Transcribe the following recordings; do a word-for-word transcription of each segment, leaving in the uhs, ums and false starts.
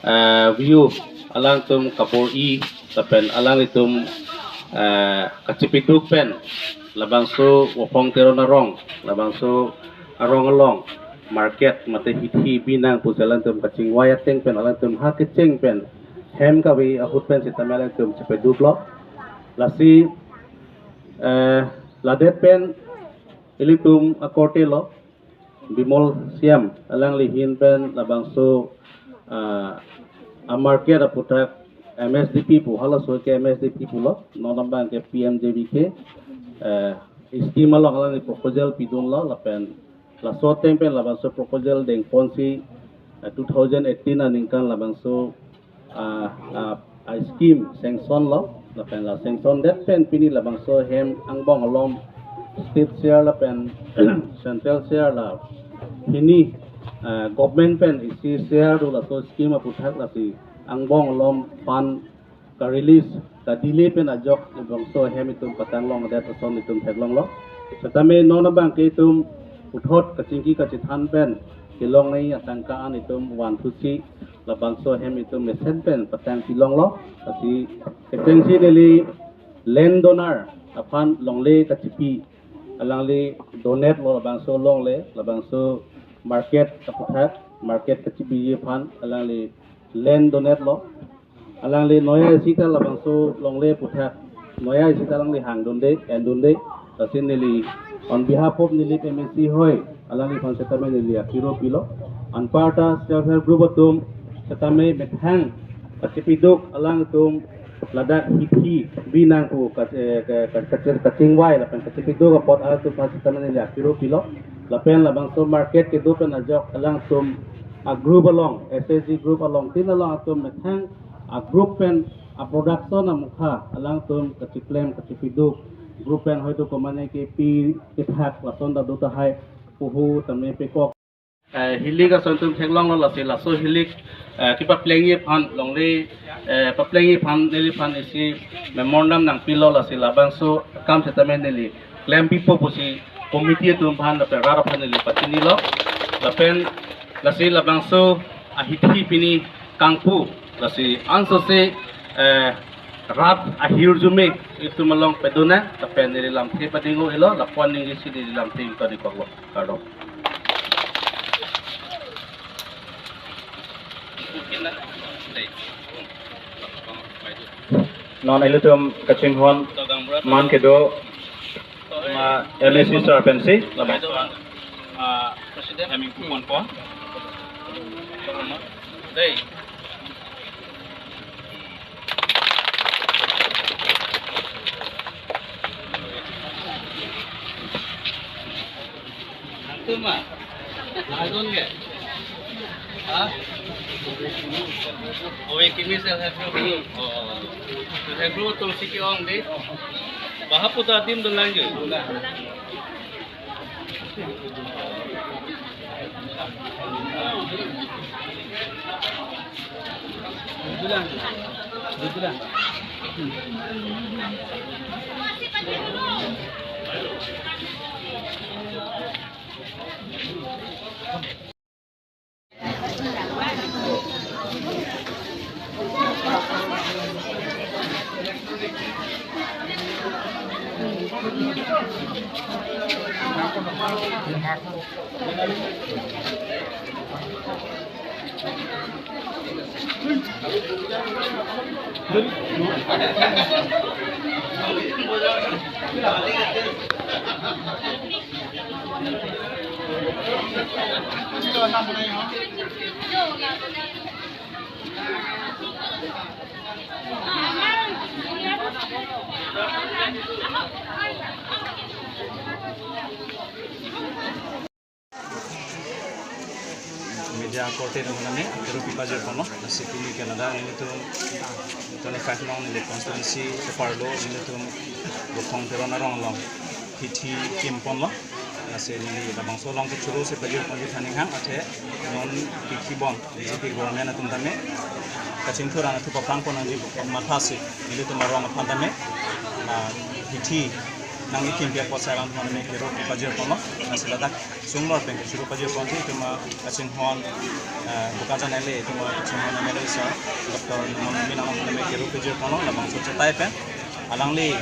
Eh, view alangtum kabor-i lapen alanglitum, eh, kachipiduk pen labangso Vophong Teron arong, labangso arong along market mate hithi binang pusi alangtum kachingvai ateng pen alangtum ha kecheng pen hem kave ahut pen sitame alangtum chipiduklo. Lasi, eh, ladet pen ilitum akorte lo Bimol Siam alangli ahin pen labangso, ah, a market aputhak M S D P pu, halaso ke M S D P pulo, non abang ke P M J V K, eh, scheme along alangli proposal pidunlo lapen laso ateng pen labangso proposal dengponsi, eh, two thousand eighteen aningkan labangso, ah, ah, a scheme sanction lo, lapen la sanction det pen pini labangso hem angbong alom state share lapen central share la pini, ah, government pen isi share do laso scheme aputhak lasi angbong alom fund ka-release ka-delay pen ajok labangso hem itum patanglong det ason itum theklonglo. Setame non abang ke itum puthot kachingki kachethan pen kelong nai atangka an itum vanthusi labangso hem itum mesen pen patang pilonglo. Lasi kechengsi neli land donor aphan longle kachipi alangli donate lo labangso longle, labangso market aputhak, market kachipiji aphan alangli land donate lo. Alangli noya isi ta labangso longle aputhak, noya isi ta alangli hangdunde, endunde. Lasi neli on behalf of Nilip M A C hoi, alangliphan setame neli akiro pilo. Anparta self help group atum setame methang kachipiduk alangtum ladak hithi binang pu ka-, eh, ka-, ka-, kachir-, kachingvai lapen kachipiduk apot alangtum aphan setame neli akiro pilo. Lapen labangso market kedo pen ajok alangtum a group along, S H G group along tin along atum methang a group pen a production amukha alangtum kachiplem kachipiduk group pen hoito komane ke pi kethak lason ta do tahai puhu tame pekok. Eh, hilik ason itum theklonglo lasi laso hilik, eh, kepaplengji aphan longle, eh, paplengji aphan neliphan isi memorandum nangpilo lasi labangso akam setame neli klempipo pusi committee atum aphan lapen rat aphan neli pachinilo. Lapen lasi labangso ahithi pini kangpu lasi ansose, eh, rat ahirjume itum along pedona lapen neli lamthe padingo ilo lapuan ningje si neli lamthe ingtoni koklo. Kardom. Non ilitum kachinghon man kedo ma L A C sir pensi. President. Dei. Antum ma? Ajon ke? Ha? Ove kimi self help group. Oh. Self help group atum si ke-ong dei. Baha puta adim dolang jo. Media korte nang name, Rupi Pajir Pono, lasi pini Canada, nelitum twenty-five nong neli constituency keparlo, nelitum Vophong Teron arong along hithi kimponlo, lasi neli labangso along kechuru si pajir ponji thaning hang, athe non kiki bon, B J P government atum tame, kachingthur an athu paprang pon nangji mathasi, nelitum arong aphan tame, ah, hithi nangkekimpi apotsi alangtum aphan tame kero kepajir ponlo. Lasi ladak songlor pen kechoro pajir ponsi itum akachinghon, eh, Bokajan L A, itum akachinghon M L A sir, Doctor Numal Momin alangtum aphan tame kero pajir ponlo, labangso achetai pen. Alangli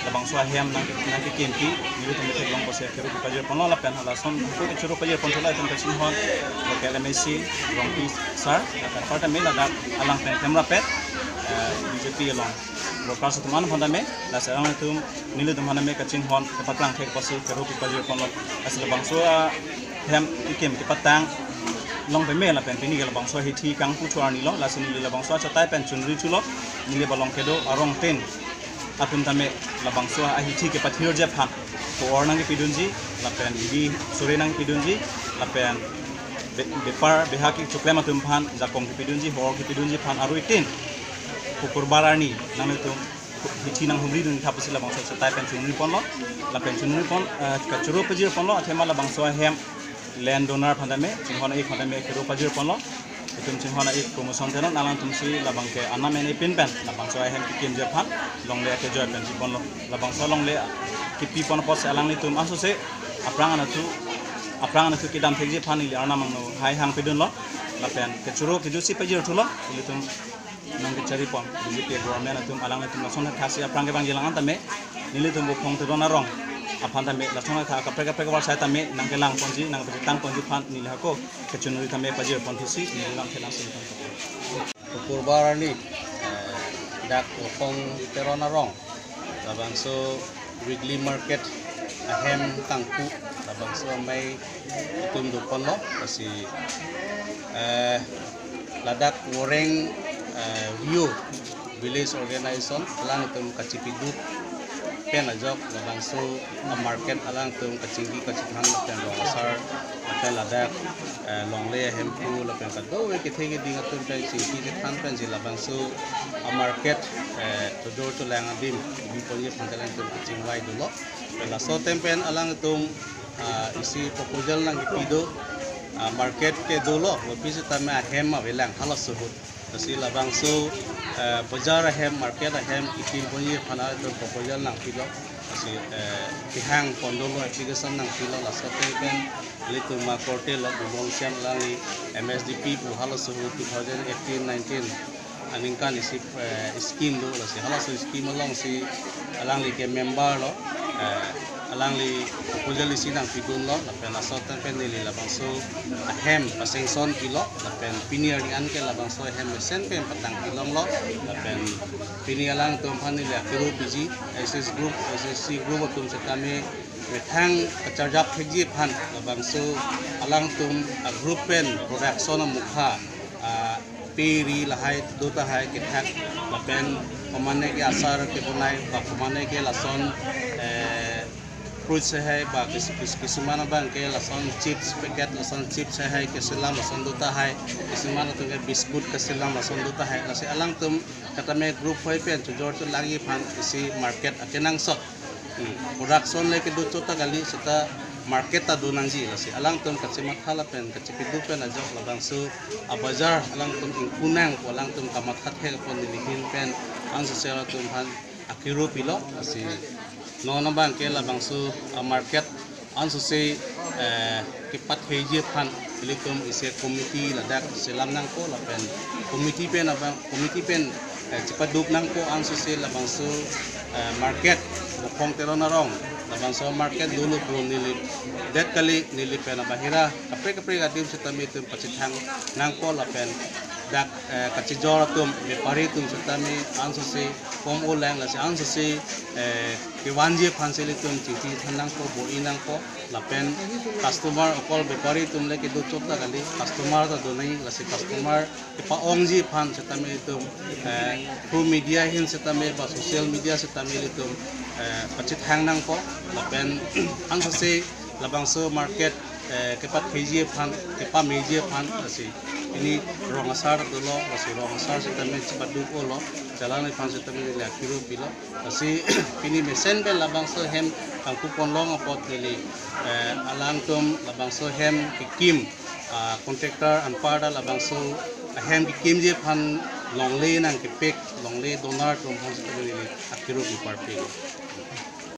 labangso ahem nang, nangkekimpi, nelitum theklong apotsi kero kepajir ponlo, lapen halason hako kechoro pajir pon thulo itum akachinghon local M A C, Rongpi sir, lapen apar tame ladak alang pen themrapet, eh, B J P along workers atum an aphan tame, lasi alangtum nelitum aphan tame kachinghon kepaklang thek apotsi kero kepajir ponlo. Lasi labangso ahem kekim kepatang long pame lapen pini ke labangso ahithi kangpu thu arni lo, lasi neli labangso achetai pen chunri thulo, neli ba along kedo arong tin atum tame labangso ahithi kepathirji aphan ko-or nangkepidunji, lapen bidi sore nangkepidunji, lapen be-, bepar behak kechoklem atum aphan jakong kepidunji, hor kepidunji aphan arui tin Kukurbar arni nanglitum hithi nanghumridun tha pusi labangso achetai pen chunri ponlo, lapen chunri pon, eh, kechoro pajir ponlo, athema labangso ahem land donor aphan tame, chinghon a-ik aphan tame kero pajir ponlo. Itum chinghon a-ik Promotion Teron alangtum si labang ke anam ene pin pen labangso ahem kekimji aphan longle akejoi pen si ponlo. Labangso longle kepi pon apotsi alanglitum asose aphrang anatthu, aphrang anatthu kedam thekji aphan neli Arnam angno hai hangpidunlo. Lapen kechoro kejutsi pajir thulo, ilitum nangkechari pon B J P government atum, alanglitum lason thaksi aphrang kevangji alang an tame, nelitum Bophong Teron arong aphan tame lason tha kaprek kaprek war sai tame nangkelang ponji, nangpachetang ponji aphan neli hako kechunri tame pajir pon thusi neli lam thelang sini. Kukurbar arni, eh, dak Bophong Teron arong labangso weekly market ahem kangpu labangso amei itum do ponlo, lasi, eh, ladak Woreng, eh, View Village Organization alangtum kachipiduk pen ajok labangso amarket alangtum kachingki kachethang lapen rong asar lapen ladak, eh, longle ahemphu lapen kadokave kethe keding atum pen chingki chethan pensi labangso amarket, eh, chojor cholang adim kebi ponji aphan alangtum kachingvai dolo. Laso atem pen alangtum, ah, isi proposal nangkepi do, ah, market ke dolo, kopi setame ahem avelang halaso ahut. Lasi labangso, eh, bajar ahem, market ahem kekim ponji aphan alangtum proposal nangpilo. Lasi, eh, kehang pon dolo, application nangpilo, laso atem pen ilitum akorte lo Bimol Siam alangli M S D P pu halaso ahut two thousand eighteen nineteen aningkan isi, eh, scheme do, lasi halaso scheme alongsi alangli ke member lo, eh, alangli proposal isi nangpidunlo, lapen laso atem pen neli labangso ahem pa-sanction pilo, lapen pini arni an ke labangso ahem mesen pen patang pilonglo, lapen pini alangtum aphan neli akero piji, S S group, S S C group atum setame methang kacharjap thekji aphan labangso alangtum a-group pen production amukha, ah, pe ri lahai do tahai kethak lapen komatne ke asar kebonai ba komatne ke lason, eh, fruit sehai ba kis-, kis-, kisuman abang ke lason chips packet, lason chips sehai keselam lason do tahai, kisuman atum ke biscuit keselam lason do tahai, lasi alangtum setame group hoi pen chojor cholangji aphan isi market akenangsot. Hmm. Production le kedo chot ta kali, seta market ta do nangji, lasi alangtum kachimatha lapen kachipiduk pen ajok labangso abajar alangtum ingpu nangpo, alangtum kamatha thek apot neli ahin pen ansose alangtum aphan akero pilo, lasi non abang ke labangso amarket ansose, eh, kepatheiji aphan ilitum isi committee ladak selam nangpo lapen committee pen abang, committee pen, eh, chipaduk nangpo ansose labangso, eh, market Bophong Teron arong labangso market dolo pu neli det kali, neli pen abahira kaprek kaprek adim setame itum pachethang nangpo lapen dak, eh, kachijor atum bepari atum setame ansose kom-o lang, lasi ansose, eh, kevanji aphansi ilitum chingki than nangpo, bor-i nangpo, lapen customer okol bepari atum le kedo chot ta kali, customer ta do nai, lasi customer kepa-ongji aphan setame itum, eh, through media ahin setame ba social media setame ilitum, eh, pachethang nangpo, lapen ansose labangso market, eh, kepatheiji aphan, kepameji aphan, lasi pini rong asar dolo, lasi rong asar setame chipaduk-olo, jalan aphan setame neli akero pilo. Lasi pini mesen pen labangso ahem kangpu pon long apot neli, eh, alangtum labangso ahem kekim, ah, contractor anparta labangso ahem kekimji aphan longle nangkepek, longle donor atum aphan si neli akirup parpik.